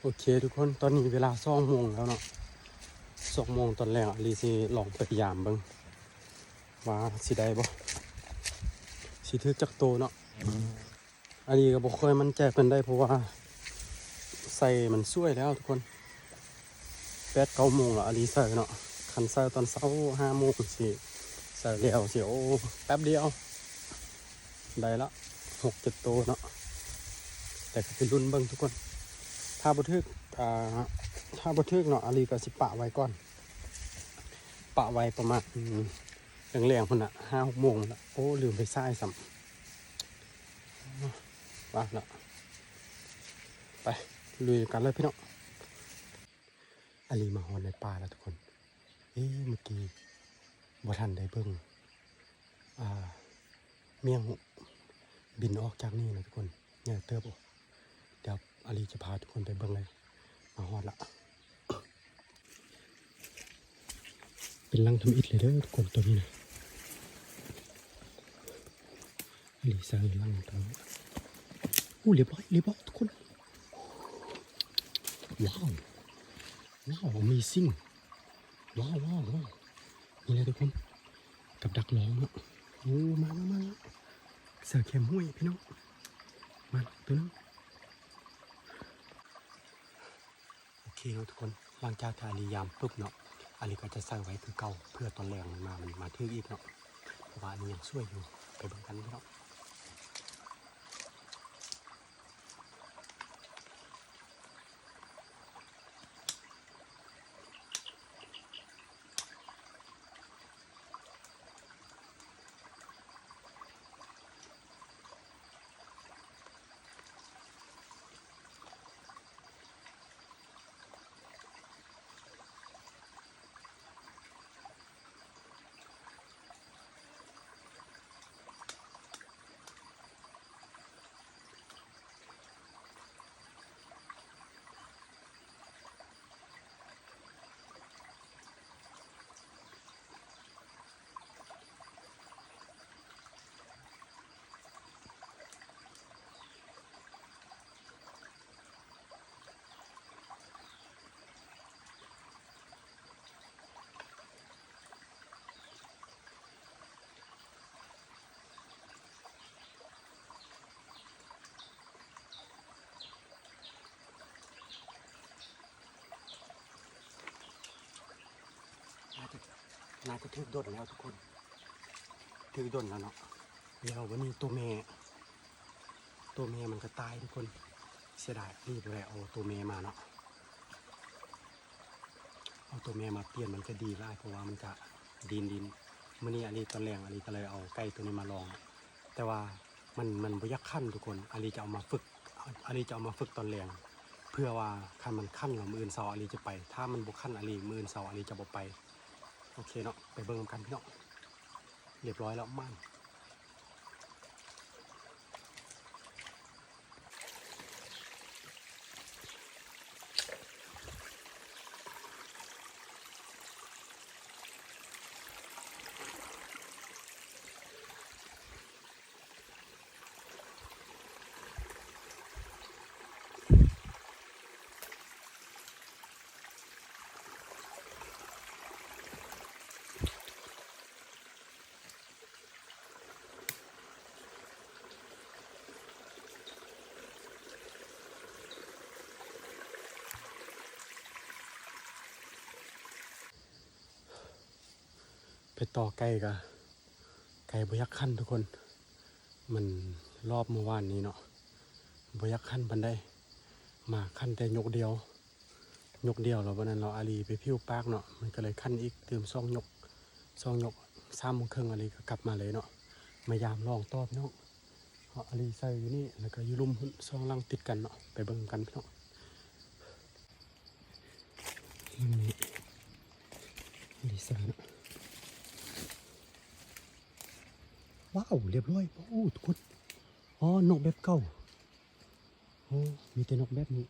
ໂອເຄທຸກຄົນ ຕອນນີ້ເວລາສອງໂມງແລ້ວເນາະ ສອງໂມງຕອນແລງ ອາລີຊິລອງໄປຢາມເບິ່ງວ່າຊິໄດ້ບໍ່ ຊິຖືກຈັກໂຕເນາະ. ອາລີກໍບໍ່ຄ່ອຍໝັ້ນໃຈປານໃດ ເພາະວ່າໃສ່ມັນສວຍແລ້ວທຸກຄົນ ແປດເກົ້າໂມງແລ້ວ ອາລີໃສ່ເນາະ. ຄັນໃສ່ຕອນເຊົ້າຫ້າໂມງຊິໃສ່ແລ້ວຊິ ໂອ້ ແປັບດຽວ ໄດ້ລະຫົກເຈັດໂຕເນາະ. ແຕ່ກໍໄປລຸ້ນເບິ່ງທຸກຄົນ ຖ້າບໍ່ຖືກ ອ່າ ຖ້າບໍ່ຖືກເນາະ ອາລີກໍຊິປະໄວ້ກ່ອນ ປະໄວ້ປະມານ ອືມ ແລງໆພຸ້ນນະ ຫ້າຫົກໂມງພຸ້ນນະ. ໂອ້ ລືມໄປສາຍຊ້ຳ ວ່າເນາະ ໄປລຸຍກັນເລີຍພີ່ນ້ອງ. ອາລີມາຮອດໃນປ່າແລ້ວທຸກຄົນ. ເອ ເມື່ອກີ້ບໍ່ທັນໄດ້ເບິ່ງ ອ່າ ມ້ຽງບິນອອກຈາກນີ້ນະທຸກຄົນ ໃຫຍ່ເຕີບ. ດຽວອາລີຈະພາທຸກຄົນໄປເບິ່ງເລີຍ. ມາຮອດລະ ເປັນລັງທຳອິດເລີຍເດີທຸກຄົນ ໂຕນີ້ນະ. ອາລີໃສ່ລັງໂຕນີ້ ໂອ້ ລຽບຮ້ອຍ ລຽບຮ້ອຍທຸກຄົນ. ວ້າວ ວ້າວ amazing ວ້າວ ວ້າວ ວ້າວ ນີ້ແຫຼະທຸກຄົນ ກັບດັກລອງເນາະ. ໂອ້ ມາ ມາ ມາ ເສືອແຄມຫ້ວຍພີ່ນ້ອງ ມາໂຕໜຶ່ງ. ໂອເຄເນາະທຸກຄົນ ຫຼັງຈາກທີ່ອາລີຢາມປຶບເນາະ ອາລີກໍຈະໃສ່ໄວ້ຄືເກົ່າ ເພື່ອຕອນແລງມັນມາ ມັນມາຖືກອີກເນາະ ເພາະວ່າອັນນີ້ຍັງສວຍຢູ່. ໄປເບິ່ງກັນພີ່ນ້ອງ. ໜ້າຈະ ໜ້າຈະຖືກດົນແລ້ວທຸກຄົນ ຖືກດົນແລ້ວເນາະ. ແລ້ວບັດນີ້ໂຕແມ່ ໂຕແມ່ມັນກໍຕາຍທຸກຄົນ ເສຍດາຍ ອາລີບໍ່ໄດ້ເອົາໂຕແມ່ມາເນາະ. ເອົາໂຕແມ່ມາປ່ຽນມັນຈະດີຫຼາຍ ເພາະວ່າມັນຈະດີ້ນໆ. ມື້ນີ້ອາລີຕອນແລງ ອາລີກໍເລີຍເອົາໄກ່ໂຕນີ້ມາລອງ ແຕ່ວ່າມັນ ມັນບໍ່ຢາກຂັນທຸກຄົນ. ອາລີຈະເອົາມາຝຶກ ອາລີຈະເອົາມາຝຶກຕອນແລງ ເພື່ອວ່າຄັນມັນຂັນແລ້ວມື້ອື່ນເຊົ້າອາລີຈະໄປ ຖ້າມັນບໍ່ຂັນອາລີ ມື້ອື່ນເຊົ້າອາລີຈະບໍ່ໄປ. ໂອເຄເນາະ ໄປເບິ່ງນຳກັນພີ່ນ້ອງ. ລຽບຮ້ອຍແລ້ວ ໝານ. ໄປຕໍ່ໄກ່ກະ ໄກ່ບໍ່ຢາກຂັນທຸກຄົນ. ມັນລອບມື້ວານນີ້ເນາະ ບໍ່ຢາກຂັນປານໃດ ມາຂັນແຕ່ຍົກດຽວ ຍົກດຽວ ແລ້ວບັດນັ້ນລາວອາລີໄປຜິວປາກເນາະ ມັນກໍເລີຍຂັນອີກຕື່ມສອງຍົກ ສອງຍົກ ສາມໂມງເຄິ່ງອາລີກໍກັບມາເລີຍເນາະ ມາຢາມລອງຕໍ່ພີ່ນ້ອງ. ເຮົາອາລີໃສ່ຢູ່ນີ້ ແລ້ວກໍຢູ່ລຸ່ມພຸ້ນ ສອງຫຼັງຕິດກັນເນາະ ໄປເບິ່ງນຳກັນພີ່ນ້ອງ. ຫຼັງນີ້ອາລີໃສ່ເນາະ. ວ້າວ ລຽບຮ້ອຍ. ໂອ້ ທຸກຄົນ ອໍ ນົກແບບເກົ່າ. ໂອ້ ມີແຕ່ນົກແບບນີ້.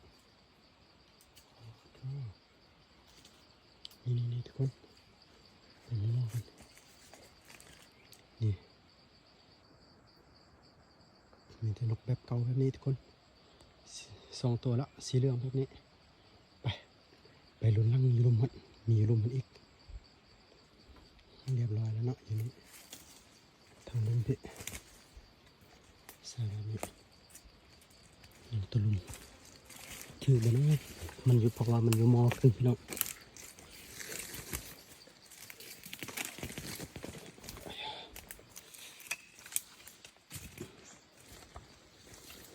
ນີ້ໆໆ ທຸກຄົນ ເບິ່ງນ້ອງໆ ເພິ່ນ ນີ້ ມີແຕ່ນົກແບບເກົ່າແບບນີ້ທຸກຄົນ ສ- ສອງຕົວລະ ສີເຫຼືອງແບບນີ້ ປລຸ້ນຫຼັງຢູ່ລຸ່ມຫັ້ນ ມີຢູ່ລຸ່ມຫັ້ນອີກ. ຮຽບຮ້ອຍແລ້ວເນາະ ຢູ່ນີ້ ທາງລຸ່ມພີ້ ສາລານີ້ ຍັງຕົວລຸ່ມ ຖືກບໍ່ເນາະ? ມັນຢູ່ ເພາະວ່າມັນຢູ່ມໍຂຶ້ນ ພີ່ນ້ອງ.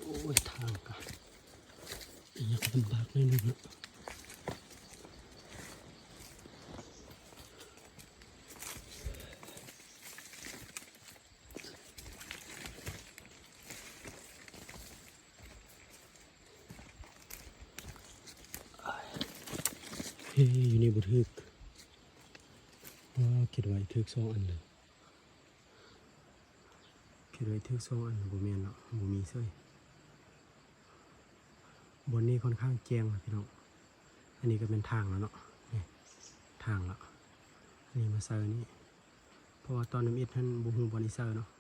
ໂອ້ຍ ທາງກະຍາກລຳບາກໜ້ອຍໜຶ່ງເນາະ. ເອີ ຢູ່ນີ້ບໍ່ຖືກ. ວ້າ ຄິດວ່າຖືກສອງອັນເລີຍ. ຄິດວ່າຖືກສອງອັນ ບໍ່ແມ່ນເນາະ ບໍ່ມີເສີຍ. ບ່ອນນີ້ຄ່ອນຂ້າງແຈ້ງລະພີ່ນ້ອງ. ອັນນີ້ກະແມ່ນທາງລະເນາະ ນີ້ທາງລະ. ອັນນີ້ມາໃສ່ນີ້ ເພາະວ່າຕອນທຳອິດຫັ້ນບໍ່ຮູ້ບ່ອນຊິໃສ່ເນາະ.